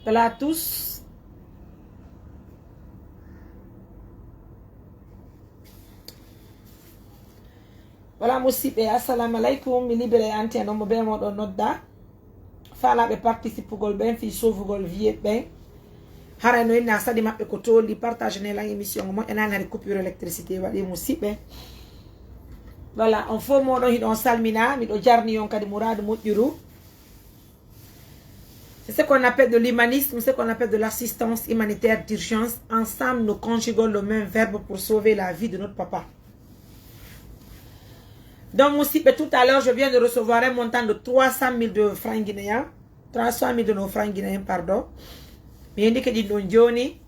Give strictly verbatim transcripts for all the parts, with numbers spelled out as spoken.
Voilà à tous. Voilà, musiɓɓe, assalamu alaikum. Mi libéré antenne on mo be moɗon nodda. Faalaaɓe participugol ɓen fii sovugol vie ɓen. Haray no inna sadi maɓɓe ko toli, partage ne lan émission mo enani hari coupure électricité waɗi musiɓɓe. Voilà, on fof moɗon hiɗon salmina, miɗo jarni on kadi muraadu moƴƴuru. C'est ce qu'on appelle de l'humanisme, ce qu'on appelle de l'assistance humanitaire d'urgence. Ensemble, nous conjuguons le même verbe pour sauver la vie de notre papa. Donc, musiɓɓe, tout à l'heure, je viens de recevoir un montant de trois cent mille de francs guinéens. Trois cent mille de nos francs guinéens, pardon. Mi heɓi ɗin ɗon jooni.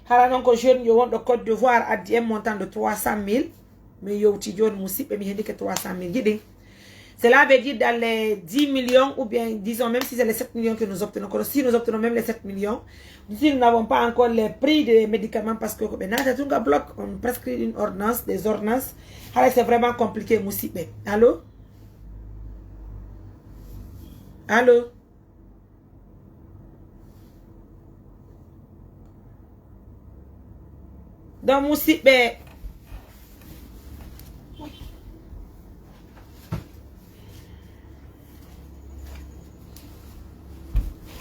Hara non ko jeune yo wonɗo Côte d'Ivoire addi un montant de trois cent mille. Mi yewti jooni musiɓɓe, mi heɓi trois cent mille ɗin. Cela veut dire dans les dix millions ou bien disons même si c'est les sept millions que nous obtenons, que si nous obtenons même les sept millions, si nous n'avons pas encore les prix des médicaments parce que ko ɓe naata tun ka bloc, on prescrit une ordonnance, des ordonnances. Hara c'est vraiment compliqué musiɓɓe. Allô? Allô? Donc, musiɓɓe,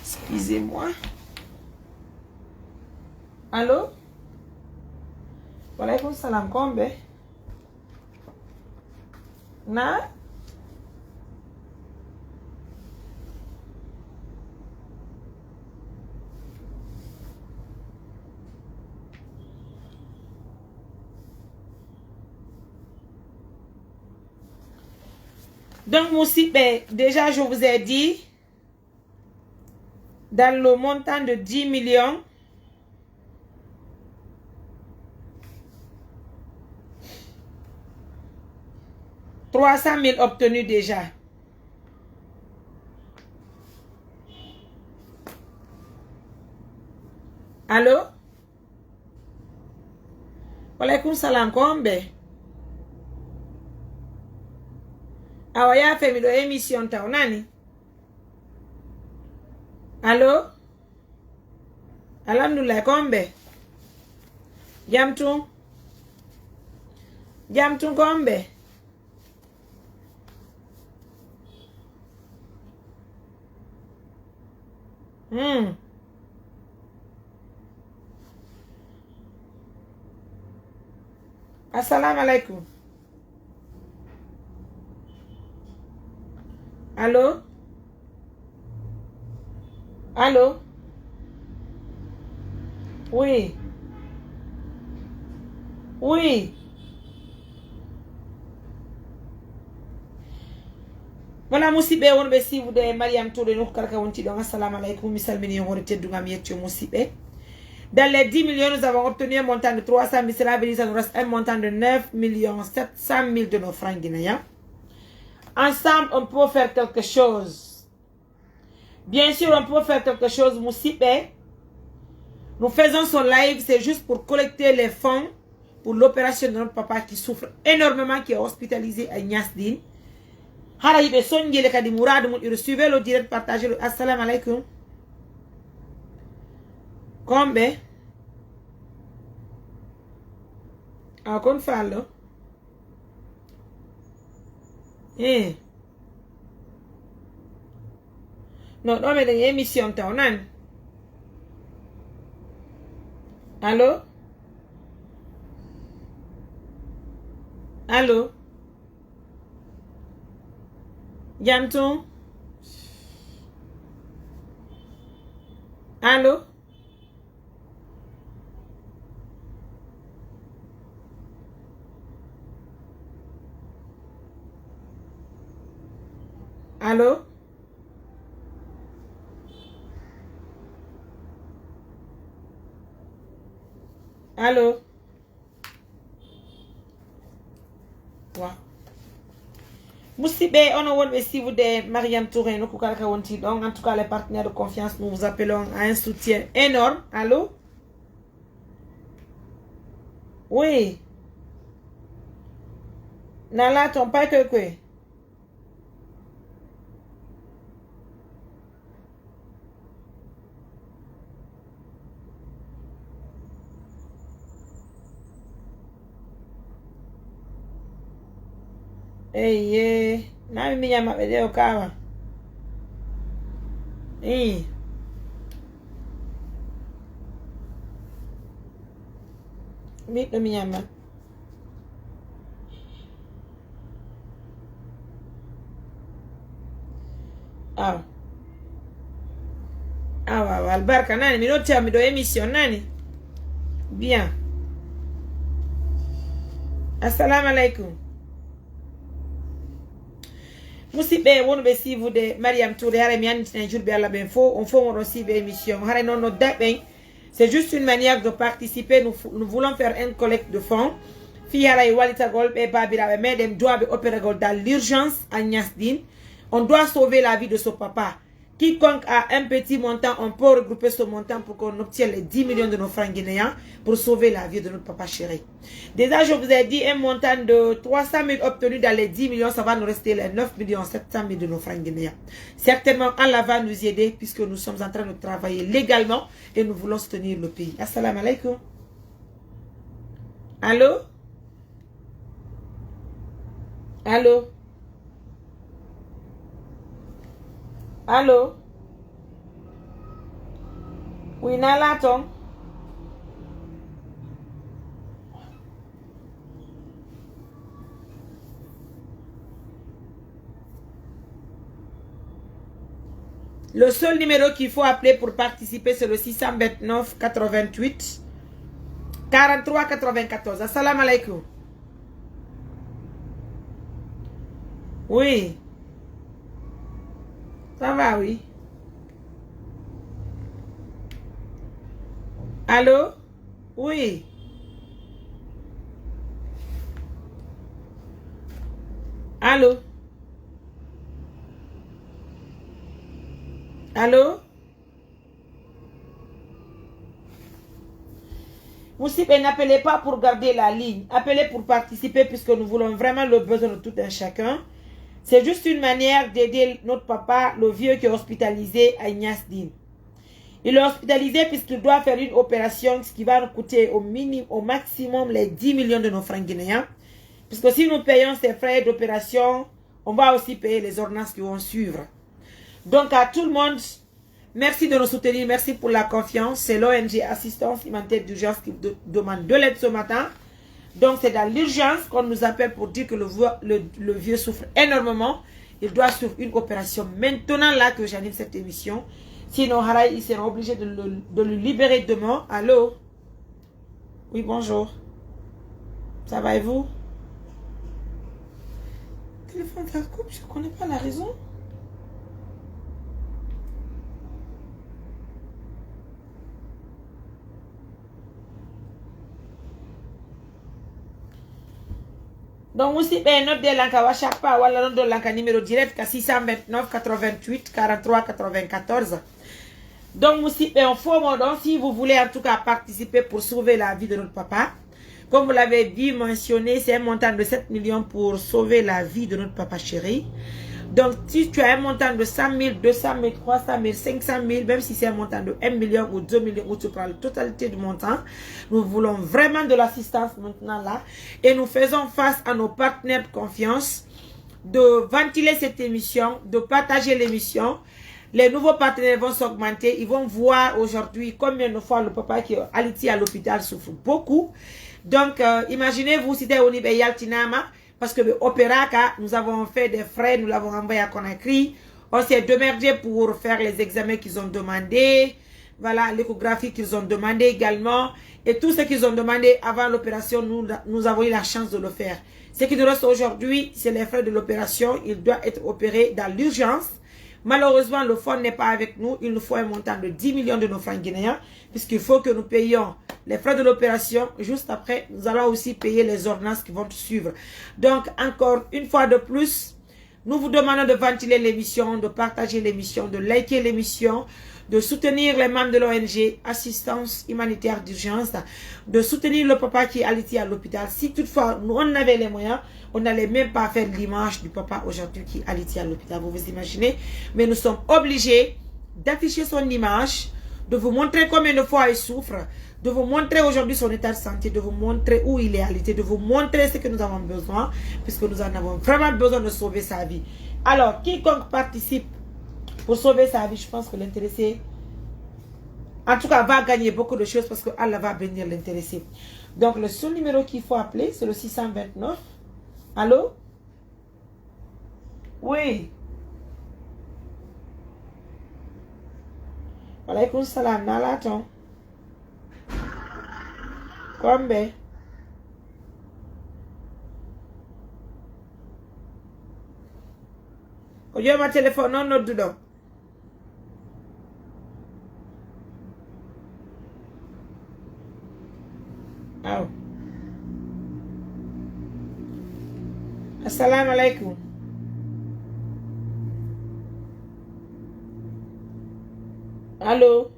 excusez-moi. Allô? Walaikum salam, ko on ɓe? Na? Donc, musiɓɓe, déjà, je vous ai dit, dans le montant de dix millions, trois cent mille obtenus déjà. Allô? Walaikum salam, ko on ɓe? Awa, yaafe miɗo émission taw, nani? Allô? Alhamdulillah, ko on ɓe? Jam tun? Jam tun, ko on ɓe? Hmm. Assalamu alaikum. Allô? Allô? Oui. Oui. Voilà, musiɓɓe wonɓe siiwude e Mariam Touré, nokku kala ka wonti ɗon, assalamu alaikum, mi salmini on hoore teddungal, mi yetti on musiɓɓe. Dans les dix millions, nous avons obtenu un montant de trois cent mille, cela veut dire que ça nous reste un montant de neuf millions sept cent mille de nos francs guinéens. Ensemble, on peut faire quelque chose. Bien sûr, on peut faire quelque chose, musiɓɓe. Nous faisons ce live, c'est juste pour collecter les fonds pour l'opération de notre papa qui souffre énormément, qui est hospitalisé à Niasdine. Hara yiɓe sonjele kadi muradu mun, suivez le direct, partagez le. Assalamu alaikum. Ko on ɓe? A kon fallo? Eh. No, ɗo meɗen émission taw nan. Allô? Allô? Jam tun? Allô? Allô? Allô? Wa. Musiɓɓe, onon wonɓe siiwude Mariam Touré, nokku kala ka wonti ɗon. En tout cas, les partenaires de confiance, nous vous appelons à un soutien énorme. Allô? Oui. Nala ton pa kwe kwe. Eye, na mi miñan maɓɓe de o kawa. Ii. Miɗo miñan ma. Awa. Awa, awa, albarka nani, mi notti mi ɗo émission nani. Bien. Assalamu alaikum. Musidɓe wonɓe siifude Mariam Touré, haray mi annitinay julɓe Allah ɓen fow, on fow moɗon siifi émission. Haray non no daɓɓen, c'est juste une manière de participer. Nous, fou- nous voulons faire une collecte de fonds. Fii haray walitagol ɓe baabiraaɓe meɗen duwaaɓe operagol dans l'urgence à Niass Dine. On doit sauver la vie de ce papa. Quiconque a un petit montant, on peut regrouper ce montant pour qu'on obtienne les dix millions de nos francs guinéens pour sauver la vie de notre papa chéri. Déjà, je vous ai dit un montant de trois cent mille obtenu dans les dix millions, ça va nous rester les neuf millions sept cent mille de nos francs guinéens. Certainement, Allah va nous aider puisque nous sommes en train de travailler légalement et nous voulons soutenir le pays. Assalamu alaikum. Allô? Allô? Allô? Oui, na laton. Le seul numéro qu'il faut appeler pour participer, c'est le six cent vingt-neuf quatre-vingt-huit quarante-trois quatre-vingt-quatorze. Assalamu alaikum. Oui. Ça va, oui. Allô? Oui. Allô? Allô? Musidɓe, n'appelez pas pour garder la ligne. Appelez pour participer puisque nous voulons vraiment le besoin de tout un chacun. C'est juste une manière d'aider notre papa, le vieux qui est hospitalisé à Niass Dine. Il est hospitalisé puisqu'il doit faire une opération qui va nous coûter au minimum, au maximum les dix millions de nos francs guinéens. Puisque si nous payons ses frais d'opération, on va aussi payer les ordonnances qui vont suivre. Donc à tout le monde, merci de nous soutenir, merci pour la confiance. C'est l'O N G Assistance Humanitaire d'Urgence qui de- demande de l'aide ce matin. Donc c'est dans l'urgence qu'on nous appelle pour dire que le, vo- le, le vieux souffre énormément. Il doit suivre une opération maintenant là que j'anime cette émission. Sinon, haray, ils seront obligés de, le- de le libérer demain. Allô? Oui, bonjour. Ça va et vous? Téléphone, ça coupe, je connais pas la raison. Donc, musidɓe, noddee lan ka WhatsApp walla noddon lan ka numéro direct ka six cent vingt-neuf quatre-vingt-huit quarante-trois quatre-vingt-quatorze. Donc, musidɓe, on fow moɗon, si vous voulez en tout cas participer pour sauver la vie de notre papa, comme vous l'avez dit, mentionné, c'est un montant de sept millions pour sauver la vie de notre papa chéri. Donc, si tu as un montant de cent mille, deux cent mille, trois cent mille, cinq cent mille, même si c'est un montant de un million ou deux millions, où tu prends la totalité du montant, nous voulons vraiment de l'assistance maintenant là. Et nous faisons face à nos partenaires de confiance de ventiler cette émission, de partager l'émission. Les nouveaux partenaires vont s'augmenter. Ils vont voir aujourd'hui combien de fois le papa qui est alité à l'hôpital souffre beaucoup. Donc, euh, imaginez-vous, si t'es au Nibé Yaltinama, parce que le opéra, car nous avons fait des frais, nous l'avons envoyé à Conakry. On s'est démerdé pour faire les examens qu'ils ont demandés. Voilà, l'échographie qu'ils ont demandé également. Et tout ce qu'ils ont demandé avant l'opération, nous, nous avons eu la chance de le faire. Ce qui nous reste aujourd'hui, c'est les frais de l'opération. Il doit être opéré dans l'urgence. Malheureusement, le fonds n'est pas avec nous. Il nous faut un montant de dix millions de nos francs guinéens, puisqu'il faut que nous payions les frais de l'opération. Juste après, nous allons aussi payer les ordonnances qui vont suivre. Donc, encore une fois de plus, nous vous demandons de ventiler l'émission, de partager l'émission, de liker l'émission, de soutenir les membres de l'O N G Assistance Humanitaire d'Urgence, de soutenir le papa qui est alité à l'hôpital. Si toutefois nous, on avait les moyens, on n'allait même pas faire l'image du papa aujourd'hui qui est alité à l'hôpital. Vous vous imaginez? Mais nous sommes obligés d'afficher son image, de vous montrer combien de fois il souffre, de vous montrer aujourd'hui son état de santé, de vous montrer où il est alité, de vous montrer ce que nous avons besoin, puisque nous en avons vraiment besoin de sauver sa vie. Alors, quiconque participe pour sauver sa vie, je pense que l'intéressé, en tout cas, va gagner beaucoup de choses parce que Allah va bénir l'intéressé. Donc, le seul numéro qu'il faut appeler, c'est le six cent vingt-neuf. Allô? Oui. Waleykum salam, na laton. Kombe. Ko jooma téléphone on nodduɗo. Aw. Assalamu alaikum. Allô?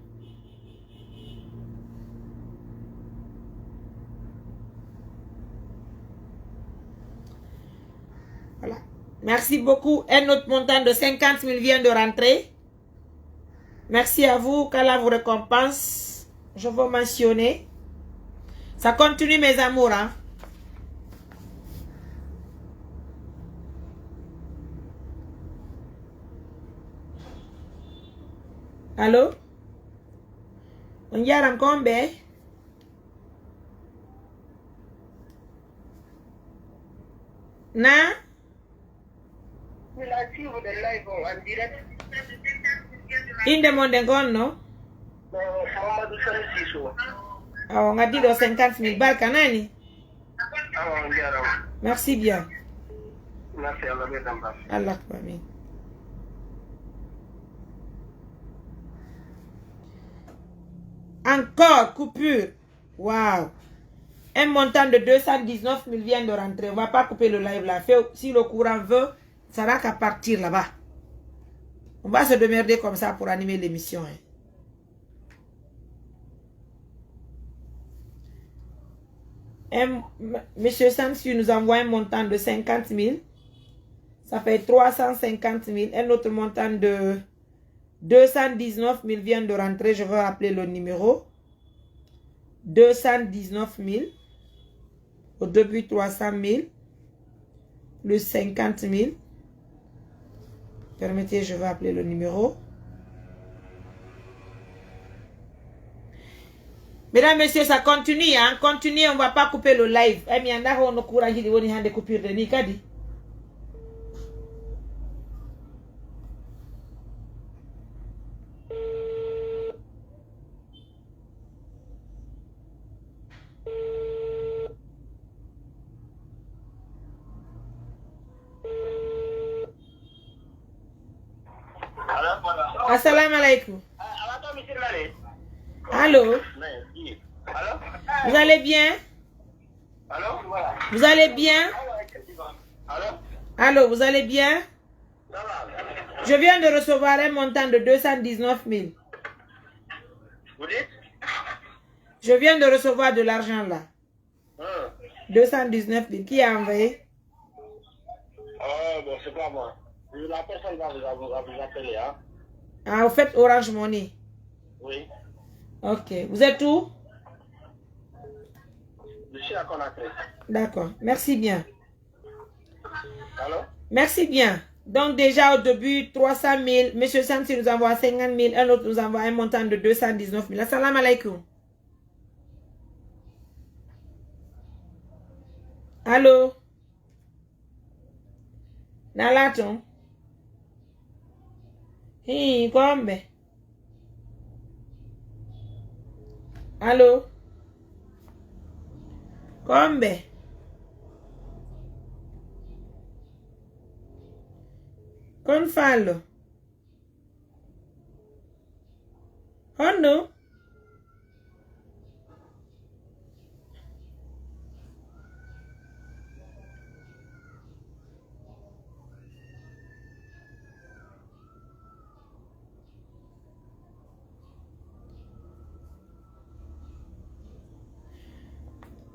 Voilà. Merci beaucoup. Un autre montant de cinquante mille vient de rentrer. Merci à vous. Qu'Allah vous récompense. Je veux mentionner. Ça continue, mes amours, hein. Allô? On jaram kombe. Na? Inde mon nde ngonno? Awa, ngaddi ɗo cinquante mille. Barka nani? Awa, on jarama. Merci bien. Merci, Allah ɓeydan barke. Allah ko amin. Encore coupure. Wow. Un montant de deux cent dix-neuf mille vient de rentrer. On va pas couper le live là. Fais, si le courant veut, ça n'a qu'à partir là-bas. On va se démerder comme ça pour animer l'émission, hein. Un, m-, Monsieur Samsu nous envoie un montant de cinquante mille. Ça fait trois cent cinquante mille. Un autre montant de deux cent dix-neuf mille vient de rentrer. Je vais rappeler le numéro. Deux cent dix-neuf mille. Au début, trois cent mille. Plus cinquante mille. Permettez, je vais appeler le numéro. Mesdames, messieurs, ça continue, hein. Continuez, on va pas couper le live. Eh, mi anda ko no courant ji ɗi woni hande coupure de ni kadi. Assalamu alaikum. Allô? Vous allez bien? Vous allez bien? Allô, vous allez bien? Je viens de recevoir un montant de deux cent dix-neuf mille. Vous dites? Je viens de recevoir de l'argent là. Hein? Deux cent dix-neuf mille. Qui a envoyé? Oh, bon, c'est pas moi. La personne va vous, va vous appeler, hein? Ah, vous faites Orange Money? Oui. Ok. Vous êtes où? Je suis à Conakry. D'accord. Merci bien. Allô? Merci bien. Donc déjà au début, trois cent mille. Monsieur Samsi nous envoie cinquante mille. Un autre nous envoie un montant de deux cent dix-neuf mille. Assalamu alaikum. Allô? Na laton? Hii, kombe. Allô? Kombe. Kon fallo. Honno?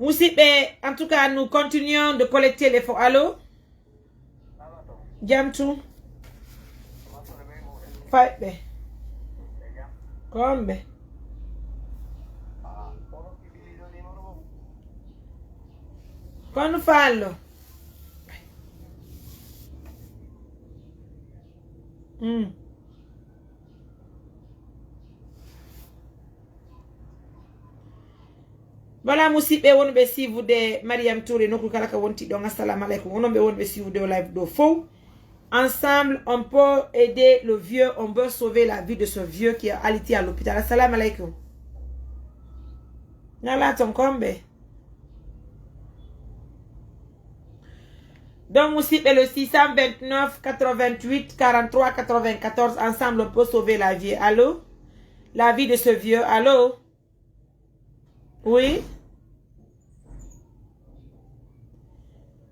Musidɓe, en tout cas, nous continuons de collecter les fonds. Allô? Jam tun. Fayɓe. Ko homɓe? Kono Faallo. Hmm. Voilà, musiɓɓe wonɓe suivre Mariam Touré, nokku kala ka wonti ɗon, assalamu alaikum. Onon ɓe wonɓe suivre o live ɗo fow. Ensemble, on peut aider le vieux, on peut sauver la vie de ce vieux qui est alité à l'hôpital. Assalamu alaikum. Nala ton kombe. Donc, musiɓɓe, le six cent vingt-neuf, quatre-vingt-huit, quarante-trois, quatre-vingt-quatorze, ensemble, on peut sauver la vie. Allô? La vie de ce vieux. Allô? Oui?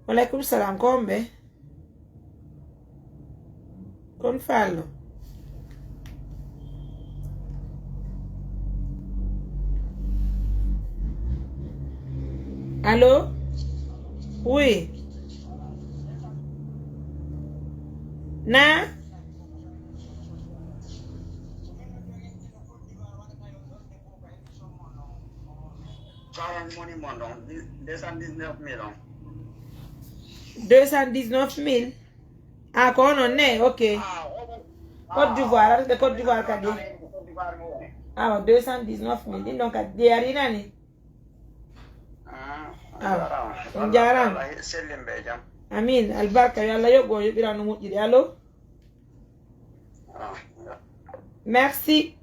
Walaikum salam. Kombe? Kon Faallo. Allô? Oui. Na? Deux cent dix-neuf mille. Ah, ko onon ne? Ok. Côte d'Ivoire, arɓe Côte d'Ivoire kadi. Awa, deux cent dix-neuf mille. Ɗin ɗon kadi, ɗi ari nani? Awa, on jaaraama. Amin. Albarka, yo Allah yoɓu on, yoɓira no moƴƴiri. Allô? Merci.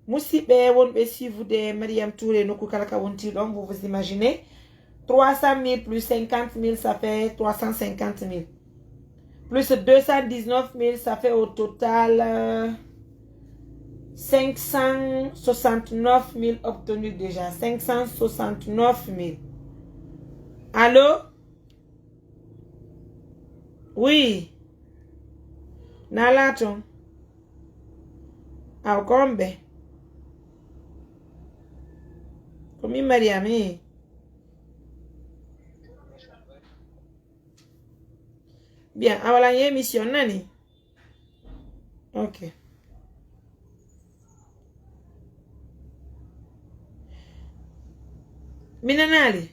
Musiɓɓe wonɓe suivre Mariam Touré, nokku kala ka wonti ɗon, vous vous imaginez, trois cent mille plus cinquante mille, ça fait trois cent cinquante mille. Plus deux cent dix-neuf mille, ça fait au total, euh, cinq cent soixante-neuf mille obtenus déjà. Cinq cent soixante-neuf mille. Allô? Oui. Nala ton. Aw, kombe. Ko min Mariam, eh. Bien, a walan e émission nani? Ok. Mi nanaali.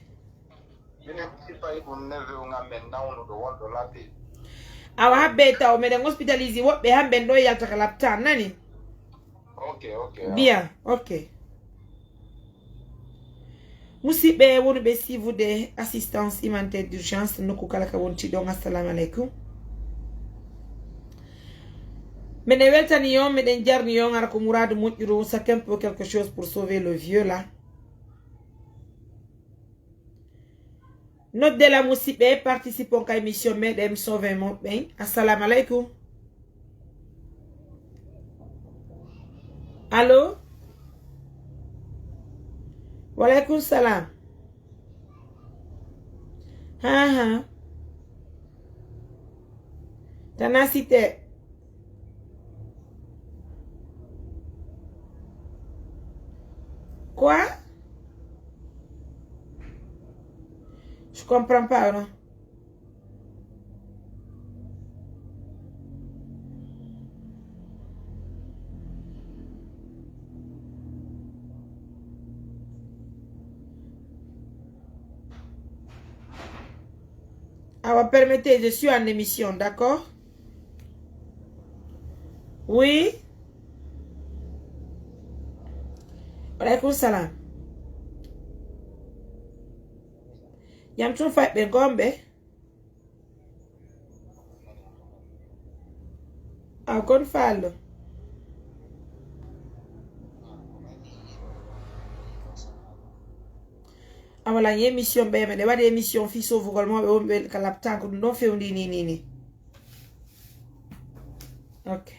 Minen sifay ɗum neveu ngal men nawnuɗo wonɗo labbe. Awa habbe taw meɗen hospitalise woɓɓe hamben ɗo yalta ka laptan nani? Ok, ok. Bien, ok. Musiɓɓe wonɓe suivre assistance humanitaire d'urgence nokku kala ka wonti ɗon, assalamu alaikum. Meɗen weltani on, meɗen jarni on, ara ko muraadu moƴƴuru, chacun pour quelque chose pour sauver le vieux là. Nodde la musiɓɓe, participant ka émission meɗen Sauve Mon Ɓen. Assalamu alaikum. Allô? Walaikum salam. Ha, ha. Tana Site. Quoi? Je comprends pas, non? Awa, permettez, je suis en émission, d'accord? Oui. Walaikum salam. Jam tun fayɓe gombe. Aw kon fallo. Awalan émission ɓe meɗe waɗi émission fi sofugol mawɓe wonɓe ka laptan ko ɗum ɗon fewndi ni ni ni. Ok.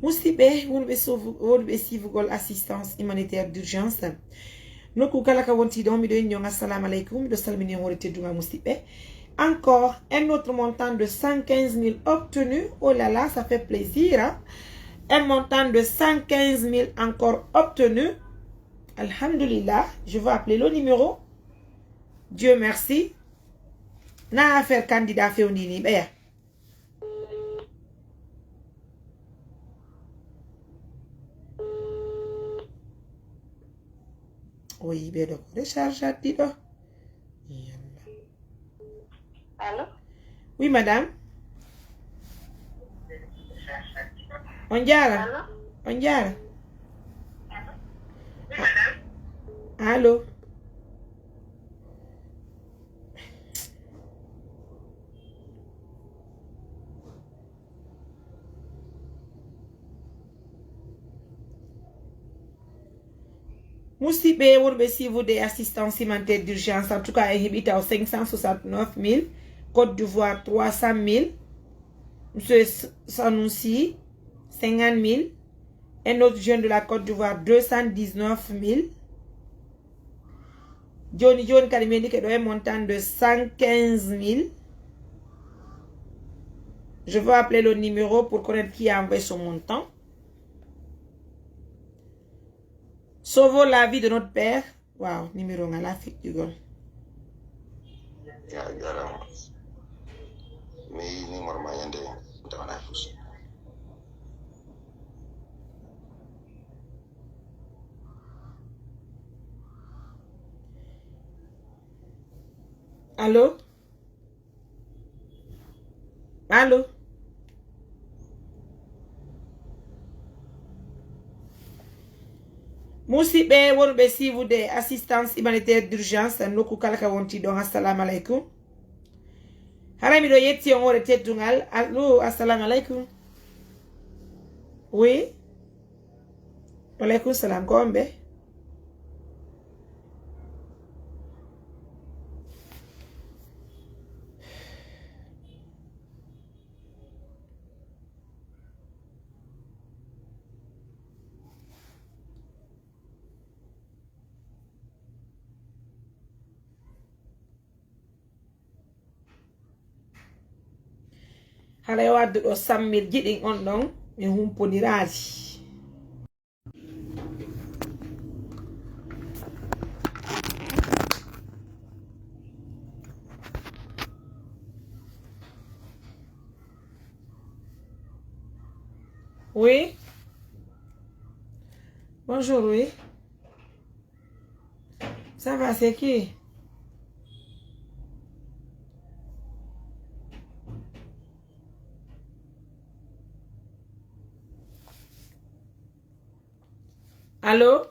Musiɓɓe wonɓe sofu- wonɓe sivugol assistance humanitaire d'urgence, nokku kala ka wonti ɗon, miɗo inni on assalamu aleykum, miɗo salmini on hoore teddungal musiɓɓe. Encore un autre montant de cent quinze mille obtenu. Oh là là, ça fait plaisir, hein? Un montant de cent quinze mille encore obtenu. Alhamdulillah, je vais appeler le numéro. Dieu merci. Na affaire candidat fewndini ɓeya. O yiɓe ɗo ko recharge addi ɗo. Yalla. Allô? Oui, madame. On jaara. Allô? On jaara. Allô? Musidɓe wonɓe suivre des assistances humanitaires d'urgence, en tout cas, en heɓi taw cinq cent soixante-neuf mille, Côte d'Ivoire trois cent mille, Monsieur S-, Sanusi, cinquante mille, un autre jeune de la Côte d'Ivoire, deux cent dix-neuf mille. Joni, joni kadi mi heɓike ɗo un montant de cent quinze mille. Je veux appeler le numéro pour connaître qui a envoyé ce montant. Sauvons la vie de notre père. Waaw, numéro nga la feƴƴugol. Ya jarama. Mi yi numéro ma ñande tawana fus. Allô? Allô? Musidɓe wonɓe suivre des assistances humanitaires d'urgence nokku kala ka wonti ɗon, assalamu aleykum. Hara miɗo yetti on hoore teddungal. Allo, assalamu aleykum. Oui. Waleykum salam. Ko on ɓe? Haray o addu ɗo sammilji ɗin on ɗon, min humpondiraaji. Oui. Bonjour, oui. Ça va, c'est qui? Allô?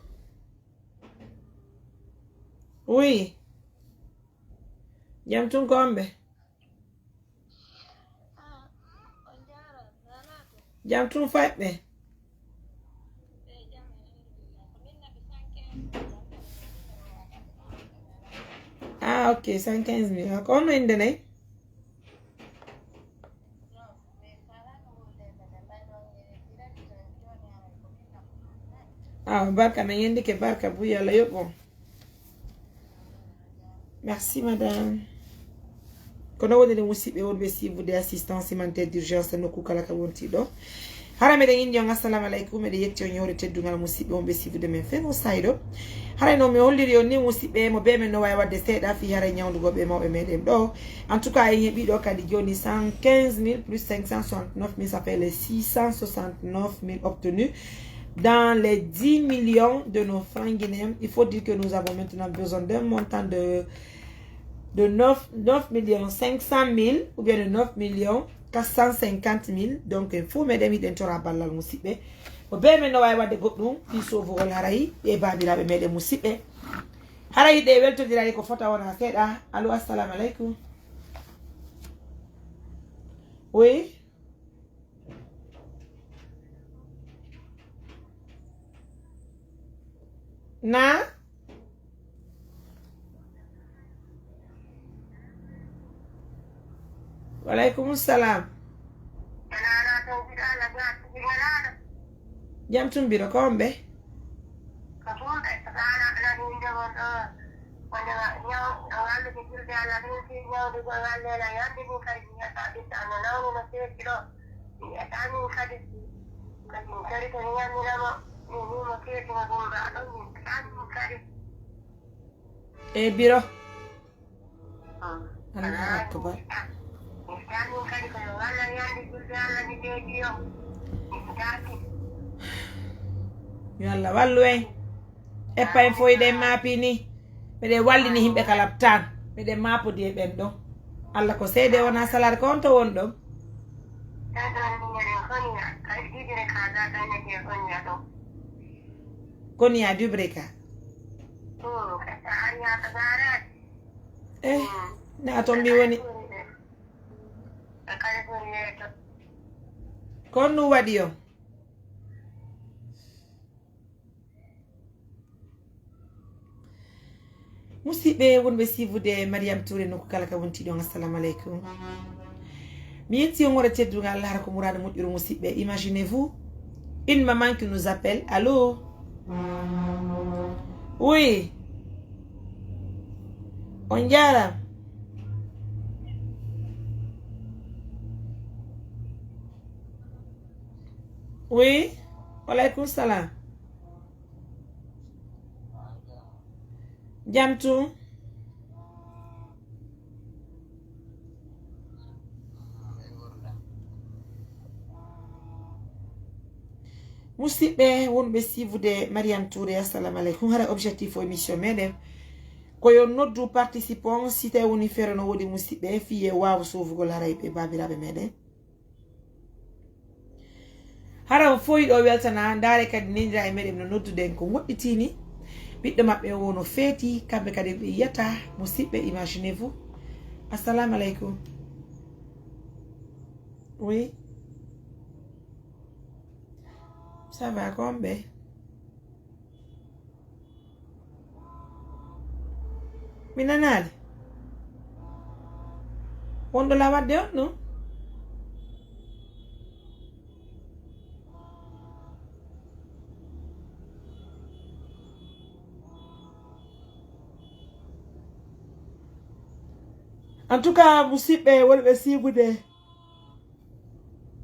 Oui. Jam tun ko on ɓe? Jam tun fayɓe. Ah, ok, cent quinze mille. Ko on no innde nay? Ah, barka, men yendike barka, buy Yalla yoɓ on. Merci, madame. Kono wonde musidɓe wonɓe suivre des assistances humanitaires d'urgence nokku kala ka wonti ɗo. Hara meɗen inni on assalamu aleykum, meɗen yetti on ñowde teddungal musidɓe wonɓe suivre men fengo sayɗo. Haray no mi holliri on ni musidɓe, mo be men no wawi wadde seeɗa fi haray ñawndugol ɓe mawɓe meɗen ɗo. En tout cas, en heɓi ɗo kadi joni cent quinze mille plus cinq cent soixante-neuf mille, ça fait les six cent soixante-neuf mille obtenus dans les dix millions de nos francs guinéens. Il faut dire que nous avons maintenant besoin d'un montant de, de neuf, neuf millions cinq cent mille ou bien de neuf millions quatre cent cinquante mille. Donc, il faut meɗen miɗen tora ballal musidɓe. Mo be men no wawi wadde goɗɗum, fi sovugol haray, ɓe babiraɓe meɗen musidɓe. Haray ɗe weltodirani ko fota wona seeɗa. Allo, assalamu aleykum. Oui. Na? Waleykum salam. Jam tun biro ko on ɓe? E biro. Allahu akbar. Yo Allah wallu en. Eppa en foyi ɗen maapi ni. Miɗen wallini yimɓe ka laptaan. Miɗen maapodi e ɓen ɗon. Alla ko seede wonaa salaade ko on to won ɗon. Koniya Dubreka. Eh, na to mbi woni. Ko on ɗum waɗi on? Musidɓe wonɓe siifude Mariam Touré nokku kala ka wonti ɗon, assalamu aleykum. Mi yetti on wara teddungal, hara ko muraadu moƴƴuru musidɓe. Imaginez-vous, une maman qui nous appelle. Allô? Oui. On jaaraama. Oui. Waleykum salam. Jam tun. Musidɓe wonɓe siifude Mariam Touré, assalamu aleykum. Hara objectif o émission meɗen ko yo noddu participant, si tawi woni feere no woodi musidɓe, fii e waawa soofugol haray ɓe baabiraaɓe meɗen. Hara on foyi ɗo weltana, ndaare kadi nenndiraa e meɗen no nodduɗen ko woɗɗitiini. Ɓiɗɗo maɓɓe o no feeti, kamɓe kadi ɓe yiyata, musidɓe, imaginez-vous. Assalamu aleykum. Oui. Ça va, ko on ɓe? Mi nanaali. Wonɗo la wadde on ɗum? En tout cas, musidɓe wonɓe siibude,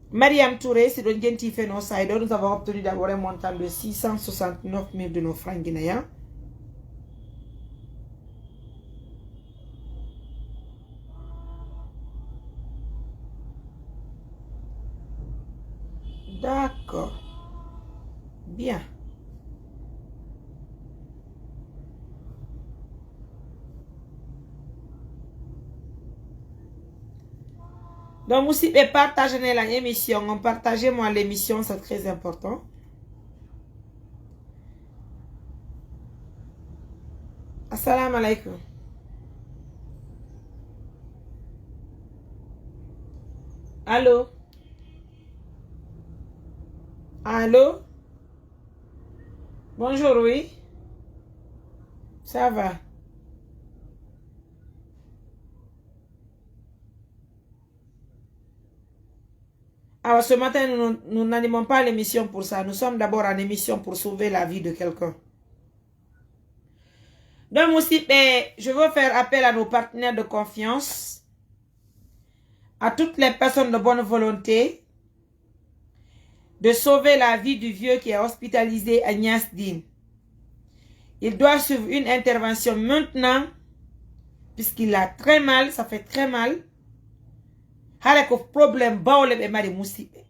Mariam Touré, si ɗon jenti feno sayɗo, nous avons obtenu d'abord un montant de six cent soixante-neuf mille de nos francs guinéens. D'accord. Bien. Donc, musidɓe, partagez la émission. On partage moi l'émission, c'est très important. Assalamu alaikum. Allô? Allô? Bonjour, oui. Ça va? Alors, ce matin, nous, nous n'animons pas l'émission pour ça. Nous sommes d'abord en émission pour sauver la vie de quelqu'un. Donc, musidɓe, je veux faire appel à nos partenaires de confiance, à toutes les personnes de bonne volonté, de sauver la vie du vieux qui est hospitalisé à Niasdine. Il doit suivre une intervention maintenant, puisqu'il a très mal, ça fait très mal. Hara ko problème bawle ɓe mari, musidɓe.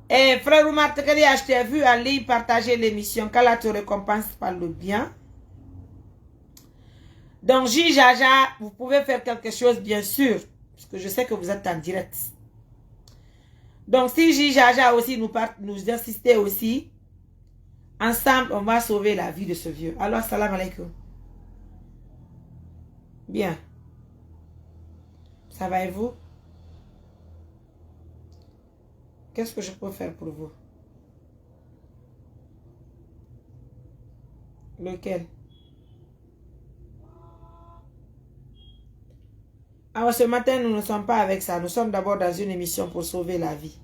Et frère Oumar Takaria, je t'ai vu en ligne partager l'émission. Qu'Allah te récompense par le bien. Donc, J J J, vous pouvez faire quelque chose, bien sûr, parce que je sais que vous êtes en direct. Donc, si J J J aussi nous, part- nous assistez aussi, ensemble, on va sauver la vie de ce vieux. Alors, salam alaikum. Bien. Ça va et vous? Qu'est-ce que je peux faire pour vous? Lequel? Alors, ce matin, nous ne sommes pas avec ça. Nous sommes d'abord dans une émission pour sauver la vie.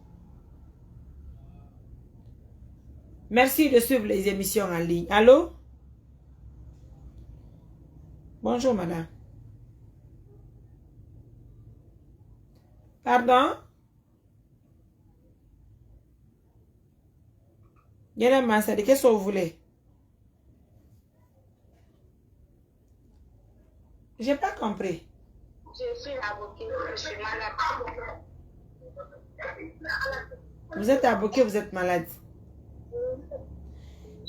Merci de suivre les émissions en ligne. Allô? Bonjour, madame. Pardon? Yéen a ma, c'est-à-dire, qu'est-ce que vous voulez? J'ai pas compris. Je suis à Boké, je suis malade. Vous êtes à Boké, vous êtes malade.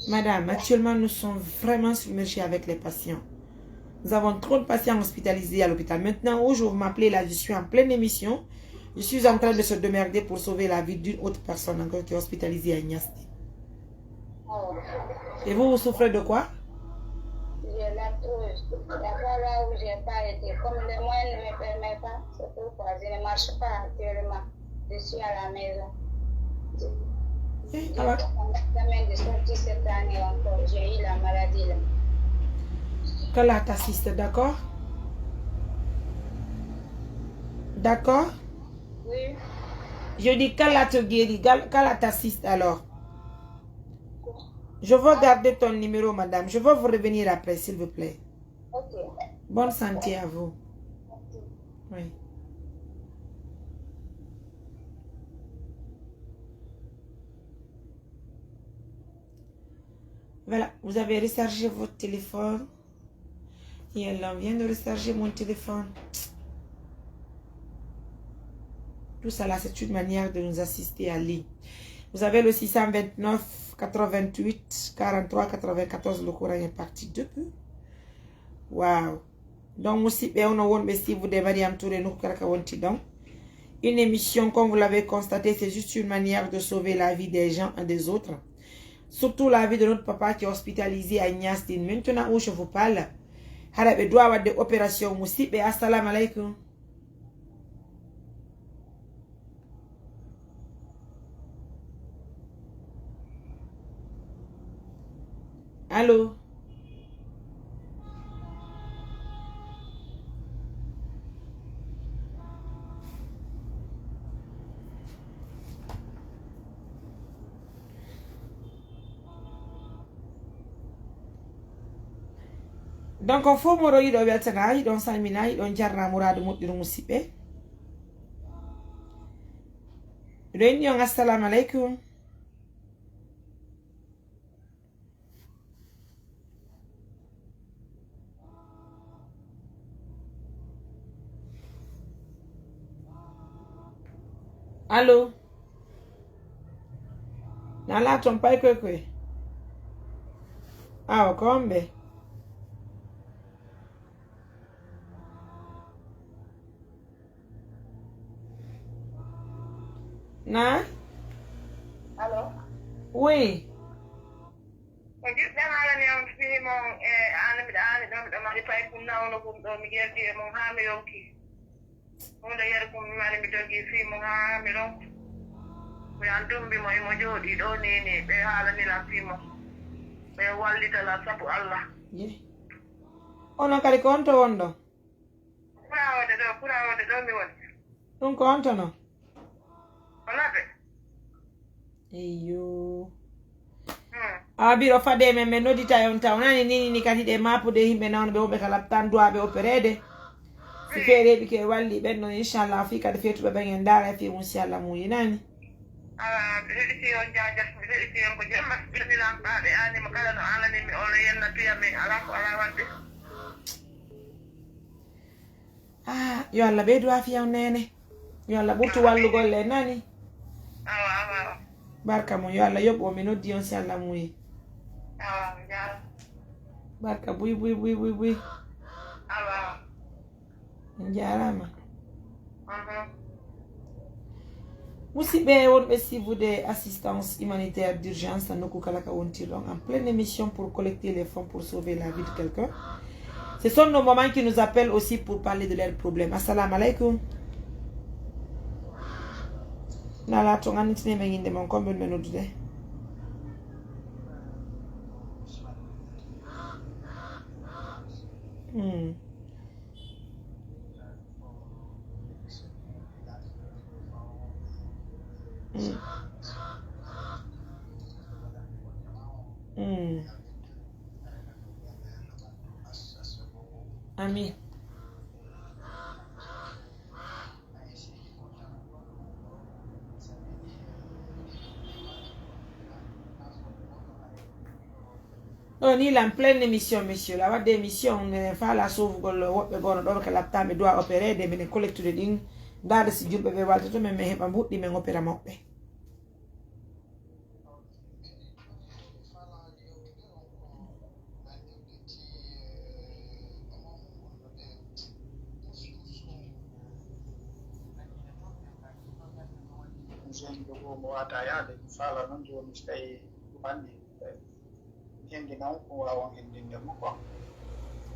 Madame, actuellement, nous sommes vraiment submergés avec les patients. Nous avons trop de patients hospitalisés à l'hôpital. Maintenant, aujourd'hui, vous m'appelez là, je suis en pleine émission. Je suis en train de se démerder pour sauver la vie d'une autre personne encore qui est hospitalisée à Niasté. Et vous, vous souffrez de quoi? J'ai l'arthrose. D'abord là où j'ai pas été, comme les moyens ne me permettent pas, c'est pourquoi je ne marche pas actuellement. Je suis à la maison. Eh, alors, de sortir cette année encore. J'ai eu la maladie là. Kala t'assiste, d'accord? D'accord? Oui. Je dis, kala te guérit, gal- kala t'assiste alors. Je veux garder ton numéro, madame. Je veux vous revenir après, s'il vous plaît. Ok. Bonne santé à vous. Oui. Voilà, vous avez rechargé votre téléphone. Et là, on vient de recharger mon téléphone. Tout ça là, c'est une manière de nous assister à lui. Vous avez le six cent vingt-neuf, quatre-vingt-huit, quarante-trois, quatre-vingt-quatorze, le courant est parti depuis. Wow. Donc, musiɓɓe, onon wonɓe siifude Mariam Touré, nokku kala ka wonti ɗon. Une émission, comme vous l'avez constaté, c'est juste une manière de sauver la vie des gens et des autres. Surtout la vie de notre papa qui est hospitalisé à Niastin. Maintenant où je vous parle, hara ɓe doit waɗde opération. Musiɓɓe, assalamu alaikum. Allo? Donc, on fof moɗo yiɗo weltana, yiɗon salmina, yiɗon jarna muraadu moƴƴuru musiɓɓe. Miɗo inni on assalamu aleykum. Allo? Nala ton pay koy koy. Awa, ko homɓe? Na? Allo? Oui. Ko jiɗɗen alani on fii mon e an miɗo aani ɗo, miɗo mari pay kun nawno kun ɗo, mi yerdi e mon haa mi yonki. Huunde yari kun mi mari, mi dogi fii mon haa mi ronku. Mi an dumbi mo, imo jooɗii ɗo nii nii, ɓe haalani lan fii mon. Ɓe wallita lan sabu Allah. Ye. Onon kadi ko on to won ɗo? Kuraawode ɗo, kuraawode ɗo mi woni. Ɗum ko on to non? Ko naɓe. Eyyo. Hmm. Awa biro fade men, men noddita on taw. Nani nini ni kadi ɗe mapude yimɓe nawno ɓe wonɓe ka laptan duwa ɓe operede. Si feereeɓi ke walli ɓen non, inchallah, fii kadi feetuɓe ɓen en ndaara e fii mum si Allah muuyi nani. Awa, mi heɗiti on jaajaf, mi heɗiti on ko jemma, mi lan ɓaaɓe animo kala no anani mi on yenna piya mi, alaa ko alaa wadde. Ah, yo Allah ɓeydu afiya on, neene. Yo Allah ɓurtu wallugol en, nani? Awa, awa, awa. Barka mum, yo Allah yoɓu on, mi noddi on si Allah muuyi. Awa, mi jaara. Barka buy, buy, buy, buy, buy. Awa, awa. On jaaraama. Mhm. Musidɓe wonɓe siifude assistance humanitaire d'urgence nokku kala ka wontirɗon, en pleine émission pour collecter les fonds pour sauver la vie de quelqu'un. Ce sont nos mamans qui nous appellent aussi pour parler de leurs problèmes. Assalamu alaikum. Nala to ngannitine men innde mon, ko ɓe woni ɓe noddude. Hmm. Mm. Mm. Amin. Ɗo ni lan pleine émission, monsieur. La wadde émission, ne faala sofugol woɓɓe gono ɗo ka laptaaɓe doit opérer de, minen collectude ɗin, ndaade si julɓe ɓe waltoto men, men heɓa mbuɗɗi men opéra moɓɓe. Sen jogo mo wata yaade, mi faala non jooni si tawi ɗum anni, mi hendi non ko wawan hendinde mo quoi.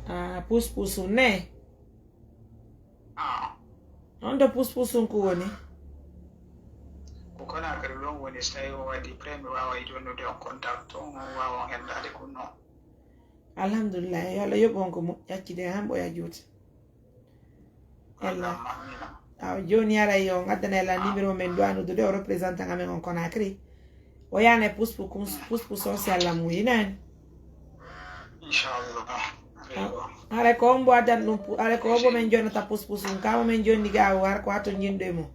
Ah, puspus ne? Ah, On to puspus on ko woni? Ko Conakry ɗon woni, si tawi o waɗi prêt, mi wawa e jonnude on contact on, on wawa on hendade ko non. Alhamdulillah, yo Allah yoɓu on ko moƴƴi, accide han ɓoya juuti. Yalla. Awa, jooni aray yo on addana yalla numéro men du'a noddude o représentant amen on Conakry. O yaana e puspus, puspus on si Allah muuyinaani. Inchallah. Awa, haray ko on mbo addan ɗum pu-, haray ko on mbo men jonnata puspus on, ka mo men jonni ga o har ko hatto jinɗo e mum.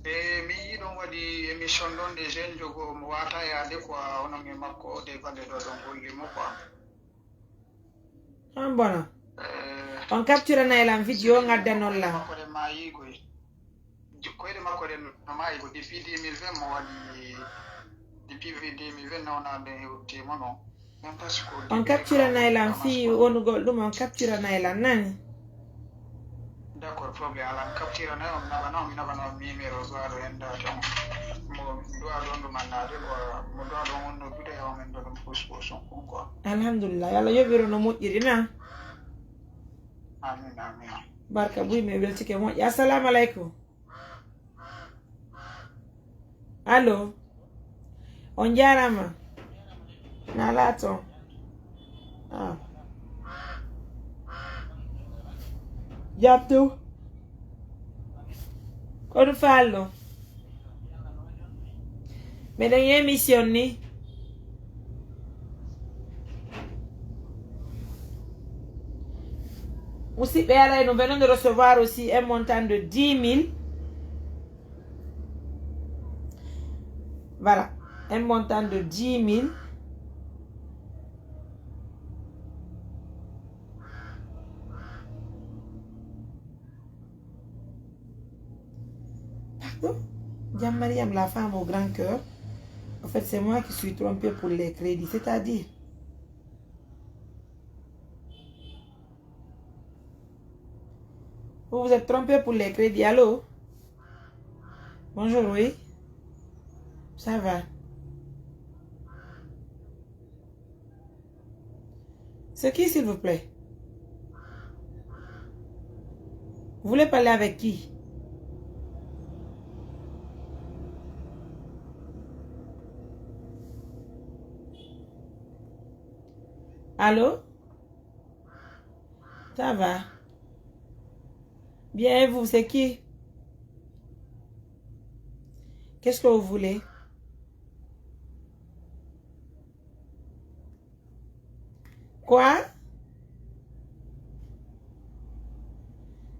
E mi yiɗon waɗi émission ɗon de jeune jogo mo wata yaade quoi, onon e makko o de balle ɗo ɗon golle mo quoi. On bono. Eh, On capturanay lan vidéo ngaddanon lan. Makko ɗen maayii koy. Koyɗe makko ɗen no maayi ko depuis deux mille vingt mo waɗi, depuis deux mille vingt nawnaande hewti mo non. Même parce que On capturanay lan fii wonugol ɗum, on capturanay lan nani. D'accord, problème alaa. Mi capturanay on, mi naɓana on, mi naɓana on numéro du'a ɗo en date on. Mo du'a ɗon ɗum annaade, ko mo du'a ɗon on noddude e on men ɗo ɗum puspus on quoi. Alhamdulillah, yo Allah yoɓiro no moƴƴiri na. Amin, amin. Barka buy, mi weltike moƴƴi. Assalamu alaikum. Allo. On jaaraama. Na laato. Ah. Jabtu. Kodu fallo. Meɗen émission ni. Musidɓe, alay, nous venons de recevoir aussi un montant de dix mille. Voilà, un montant de dix mille. Pardon? Jean Mariam, la femme au grand cœur. En fait, c'est moi qui suis trompée pour les crédits. C'est-à-dire, vous vous êtes trompé pour les crédits. Allô? Bonjour, oui. Ça va? C'est qui, s'il vous plaît? Vous voulez parler avec qui? Allô? Ça va? Bien, et vous, c'est qui? Qu'est-ce que vous voulez? Quoi?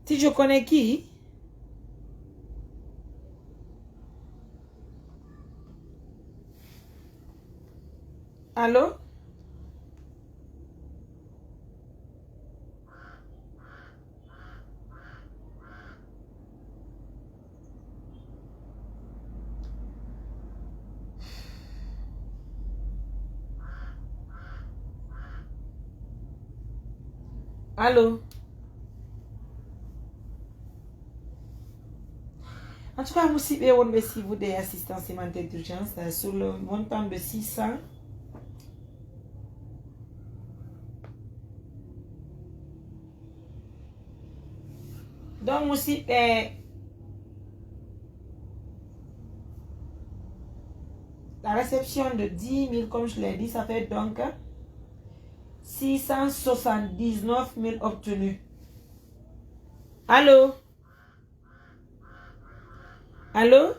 Si je connais qui? Allô? Allô? En tout cas, musidɓe wonɓe suivre des assistance alimentaire d'urgence, euh, sur le montant de six cents. Donc, musidɓe, la réception de dix mille, comme je l'ai dit, ça fait donc six cent soixante-dix-neuf mille obtenus. Allô? Allô?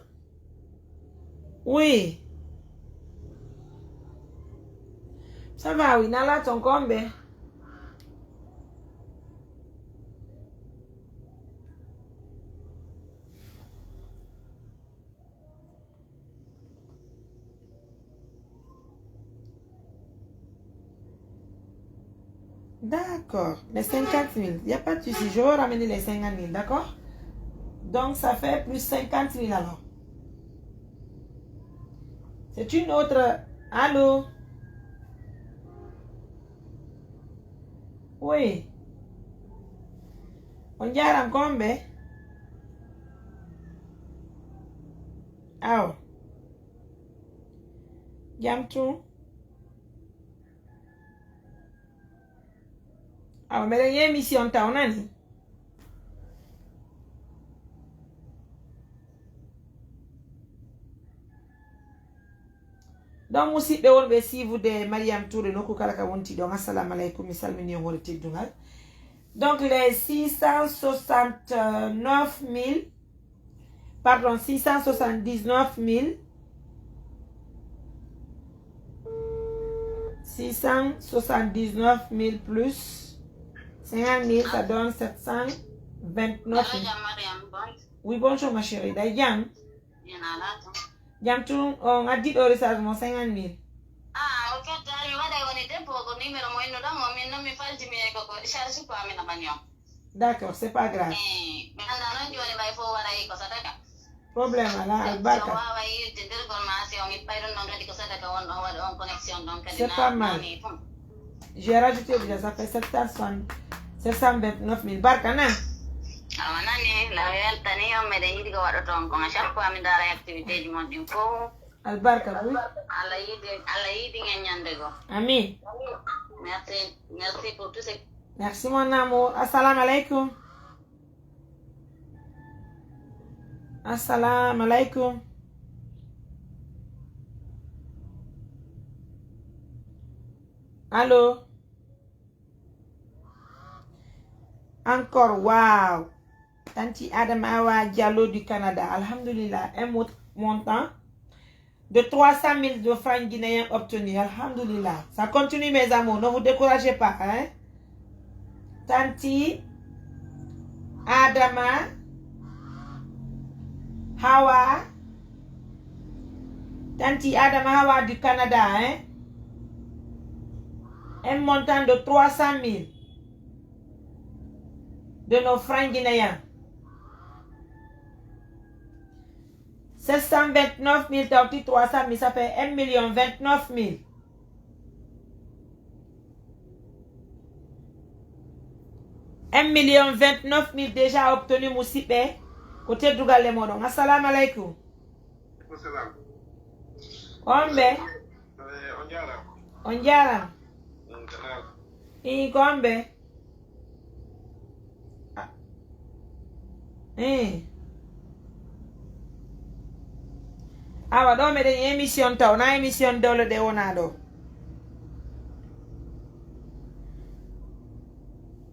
Oui. Ça va, oui. Nala ton kombe. D'accord. Les cinquante mille, il n'y a pas de souci. Je vais ramener les cinquante mille, d'accord? Donc, ça fait plus cinquante mille alors. C'est une autre. Allô? Oui. On dirait un combe. Awa. Jam tun. Awa, meɗen e émission taw nani. Donc, musidɓe wonɓe suivre de Mariam Touré, nokku kala ka wonti ɗon, assalamu aleykum, mi salmini on hoore teddungal. Donc, les six cent soixante-neuf mille, pardon, six cent soixante-dix-neuf mille, six cent soixante-dix-neuf mille plus cinquante mille, ça donne sept cent vingt-neuf mille. Allo, jam Mariam, bon. Oui, bonjour ma chérie, ɗa e jam? Jam tun, on addi ɗo recharge mo cinquante mille. Ah, ok, tawi mi waɗay woni debbo ko numéro mo innuɗon o, min non mi faltimi e ko, ko charge ko amin amani on. D'accord, c'est pas grave. Eh, mi anndaa noon jooni ɓay fof waray ko sadaka. Problème alaa, albarka. Si on waaway yidde dergol ma, si on ippay ɗum ɗon kadi ko sadaka won ɗon waɗa on connexion ɗon kadi. C'est pas mal. J'ai rajouté déjà, ça fait sept cent soixante, sept cent vingt-neuf mille. Barka na? Awa nani, la weltani on, meɗen yiɗi ko waɗoton kon. À chaque fois mi ndaara activité ji mon ɗin fof. Albarka buy. Allah yiɗi, Allah yiɗi ngen ñande goo. Amin. Merci, merci pour tout ce Merci, mon amour. Assalamu alaikum. Assalamu alaikum. Allô? Encore, wow. Tanti Adama Awa Diallo du Canada. Alhamdulillah. Un mot-, montant de trois cent mille de francs guinéens obtenus. Alhamdulillah. Ça continue, mes amours. Ne vous découragez pas, hein. Tanti Adama Hawa. Tanti Adama Hawa du Canada, hein. Un montant de trois cent mille de nos francs guinéens. Sept cent vingt-neuf mille tawti trois cent mille, ça fait un million vingt-neuf mille. Un million vingt-neuf mille déjà obtenu, musidɓe. Ko teddugal e moɗon. Assalamu alaikum. Aleykum salam. Ko on ɓe? Eh, on jaaraama. On jaaraama. Mm, ko naal. Ii, ko on ɓe? Ah. Ii. Awa, ɗo meɗen émission taw, na émission dowle ɗe wona ɗo.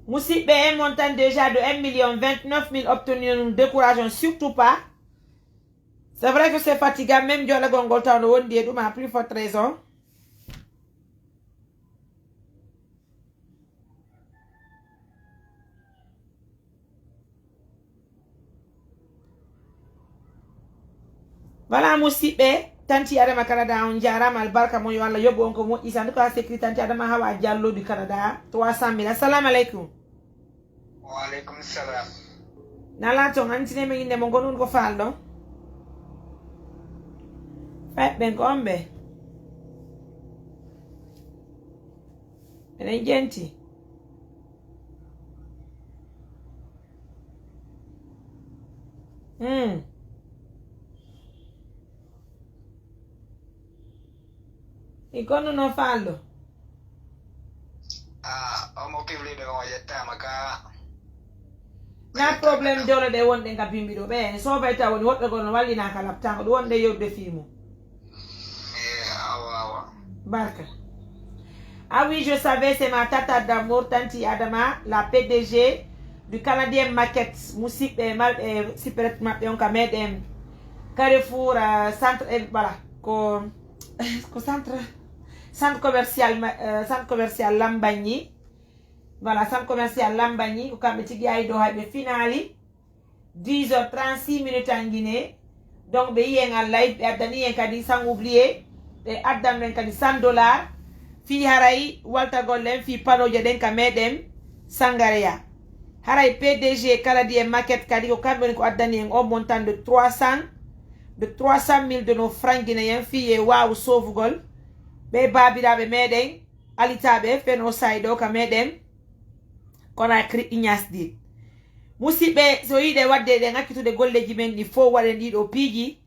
Musidɓe, un montant déjà de un million vingt-neuf mille obtenu, ne nous décourageons surtout pas. C'est vrai que c'est fatigant, même jooɗagol ngol taw no wondi e ɗum, à plus forte raison. Voilà, musidɓe, Tanti Adama Canada, on jaaraama, albarka mon, yo Allah yoɓu on ko moƴƴi. En tout cas, c'est écrit Tanti Adama Hawa Diallo du Canada, trois cent mille. Assalamu alaikum. Wa alaikum salam. Nala ton, antine men innde mon, ko ɗum ko faalɗo? Fayɓe ɓen ko on ɓe? Eɗen jenti. Hmm. I kono no faalɗo? Ah, omo kifliɗo on o yettaama ka. Na problème jolo ɗe wonɗen ka bimbi ɗo. Ɓe soobay taw woni woɓɓe gol no wallinaaka laptango ɗum wonde yewde fii mum. Eh, awa, awa. Barka. Ah oui, je savais, c'est ma tata d'amour, Tanti Adama, la P D G du Canadien Market, musidɓe marɓe supérette maɓɓe on ka meɗen Carrefour, euh, centre, eh, voilà, ko, ko centre, centre commercial, ma-, euh, centre commercial Lambagne. Voilà, centre commercial Lambagne, ko kamɓe tigi ay ɗo hay ɓe finaali. Dix heures trente-six minutes en Guinée. Donc, ɓe yiyen en live, ɓe addani en kadi, sans oublier, ɓe addan en kadi cent dollars. Fii haray waltagol en, fii panooje ɗen ka meɗen Sangareya. Haray P D G Canadien Market kadi, ko kamɓe woni ko addani en on montant de trois cents, de trois cent mille de nos francs guinéens, fii e waawu soofugol ɓe baabiraaɓe meɗen, alitaaɓe feno sayɗo ka meɗen Conakry Ignace Did. Musidɓe, so yiɗe wadde ɗen accitude golleji men ɗi fof, waɗen ɗiɗo piiji.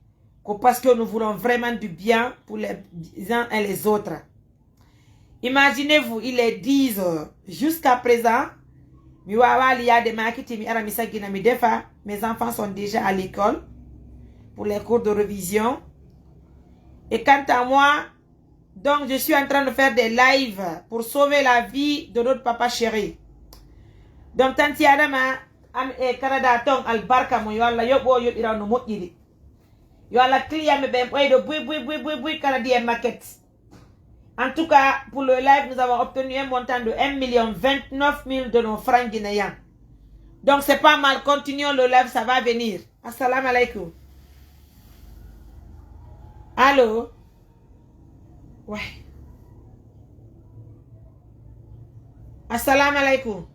ko parce que nous voulons vraiment du bien pour les uns et les autres. Imaginez-vous, il est dix heures. Jusqu'à présent, mi waawaali yaade maakiti, mi ara mi saggina, mi defa. Mes enfants sont déjà à l'école pour les cours de révision. Et quant à moi, donc je suis en train de faire des lives pour sauver la vie de notre papa chéri. Donc, Tanti Adama, am e Canada ton, albarka mo, yo Allah yoɓu, yoɓira no moƴƴiri. Yo Allah client ɓen ɓeydo buy, buy, buy, buy, buy, Canadian market. En tout cas, pour le live, nous avons obtenu un montant de un million vingt-neuf mille de nos francs guinéens. Donc, c'est pas mal. Continuons le live, ça va venir. Assalamu alaikum. Allô? Ouais. Assalamu alaikum.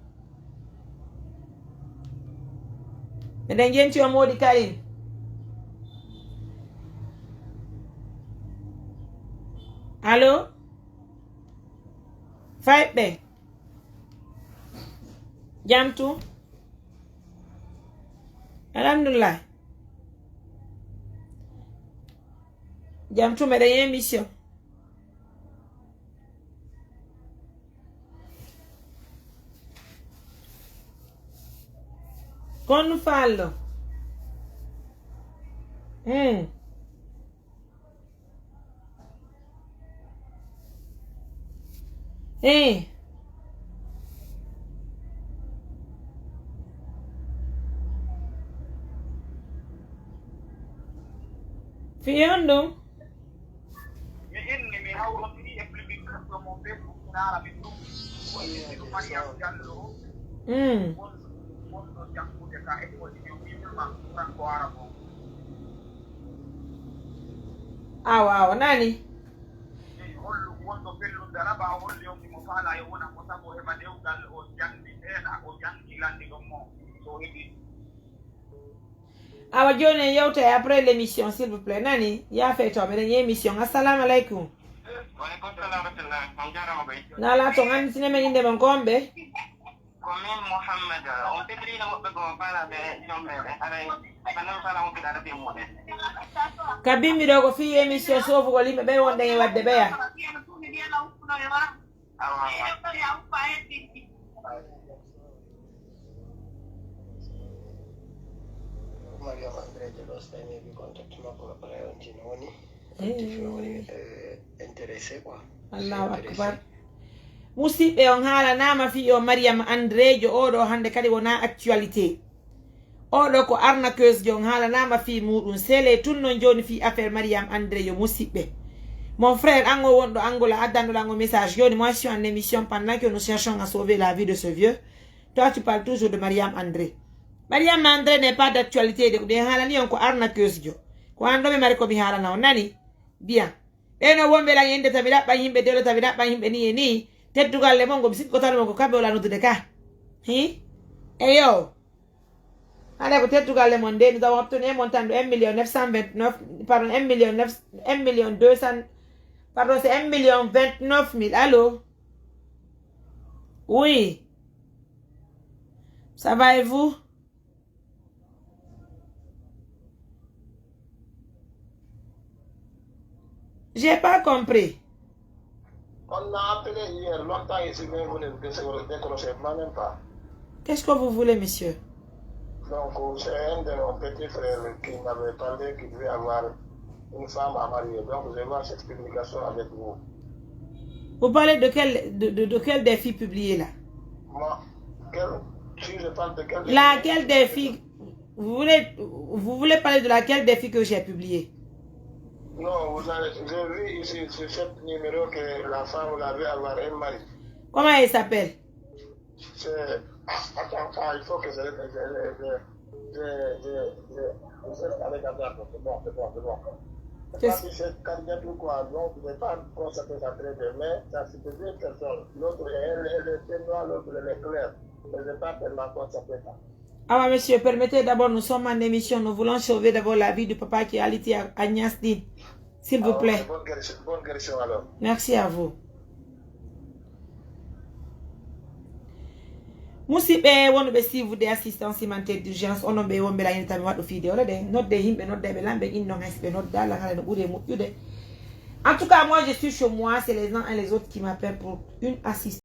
Miɗen jenti on, Moodi Karim. Allo? Fayɓe. Jam tun? Alhamdulillah. Jam tun, meɗen émission. Kon Fallo. Hmm. Eh. Fii honɗun? Mi inni, mi hawrondiri e public ɗo mo Facebook, mi naara min ɗum. Ko inni ko Mariam Diallo o. Mm. Won, wonɗo janngude ka école ɗi, mi wiima kanko ara ko. Awa, awa, nani? Eyi, hollu wonɗo fellunde Araba, o holli on himo faalaa yo wonan mo sabu o heɓa dewgal, o janni seeɗa, o janni lanndingol mo, so o heɓi. Awa, jooni en yewta e après l'émission, s'il vous plaît. Nani? Yaafe to, meɗen e émission. Assalamu alaikum. Wa alaikum salam wa rahmatullah. On jaaraama bay. Nala to, an sine men inde mon ko on ɓe? Ko min Muhammad. On petrino woɓɓe ko faala ɓe joom meɗen. Aray, ɓe non faala on fiɗa rafi muɗen. Ka bimbi ɗo ko fii émission soofugol yimɓe ɓe wonɗen e wadde ɓeya. Mariam Andrejo ɗo, so tawi mi heɓi contact makko, après on tino woni, eh, intéressé quoi. Allahu akbar. Musidɓe, on haalanaama fii o Mariam Andrejo, oɗo hannde kadi wonaa actualité. Oɗo ko arnaqueuse jo, on haalanaama fii muuɗum. Seelee tun non jooni fii affaire Mariam André, yo musiɓɓe. Mon frère, an o wonɗo Angola, addanɗo lan o message. Jooni, moi, je suis en émission pendant que nous cherchons à sauver la vie de ce vieux. Toi, tu parles toujours de Mariam André. Mariam André n'est pas d'actualité de, ko ɗen haalani on ko arnaqueuse jo. Ko an ɗo mi mari ko mi haalana on, nani? Bien. Ɓe no wonɓe lan yende tawi ɗaɓɓan yimɓe delo, tawi ɗaɓɓan yimɓe ni e ni. Teddugal le mon, ko mi sikko tan mon ko kamɓe wala noddude ka. Hi? Eyo. Hannde ko teddugal le mon nde, nous avons obtenu un montant de un million neuf cent vingt-neuf, pardon, un million neuf, un million deux cents, pardon, c'est un million vingt-neuf mille. Allô? Oui. Ça va et vous? J'ai pas compris. On m'a appelé hier, longtemps ici, mais vous ne décro-, décrochez même pas. Qu'est-ce que vous voulez, monsieur? Donc, c'est un de nos petits frères qui m'avait parlé qu'il devait avoir une femme à marier. Donc, je vois cette publication avec vous. Vous parlez de quelle, de, de, de quelle des filles publiées là? Moi, quelle, si je parle de quelle... Laquelle des filles, vous voulez, vous voulez parler de laquelle des filles que j'ai publiées? Non, vous avez, j'ai vu ici sur ce numéro que la femme là veut avoir un mari. Comment elle s'appelle? C'est, ah, attends, ah, il faut que je, je, je, je, je, je, je cherche avec, attends, c'est bon, c'est bon, c'est bon. Je sais pas si c'est Kadidiatou ou quoi, donc je n'ai pas constaté ça très bien, mais ça c'est deux personnes. L'autre, elle, elle est noire, l'autre, elle est claire. Mais je n'ai pas tellement constaté ça. Ah ouais, monsieur, permettez d'abord, nous sommes en émission, nous voulons sauver d'abord la vie du papa qui est alité à, à Niasdine. S'il vous plaît. Ah, ok, bonne guérison, bonne guérison alors. Merci à vous. Musidɓe wonɓe suivre des assistances humanitaires d'urgence, onon ɓe wonɓe la yinta mi waɗu fii de wala de nodde yimɓe nodda ɓe lan ɓe innon hay si ɓe nodda lan hala no ɓuri e moƴƴude. En tout cas, moi je suis chez moi, c'est les uns et les autres qui m'appellent pour une assistance.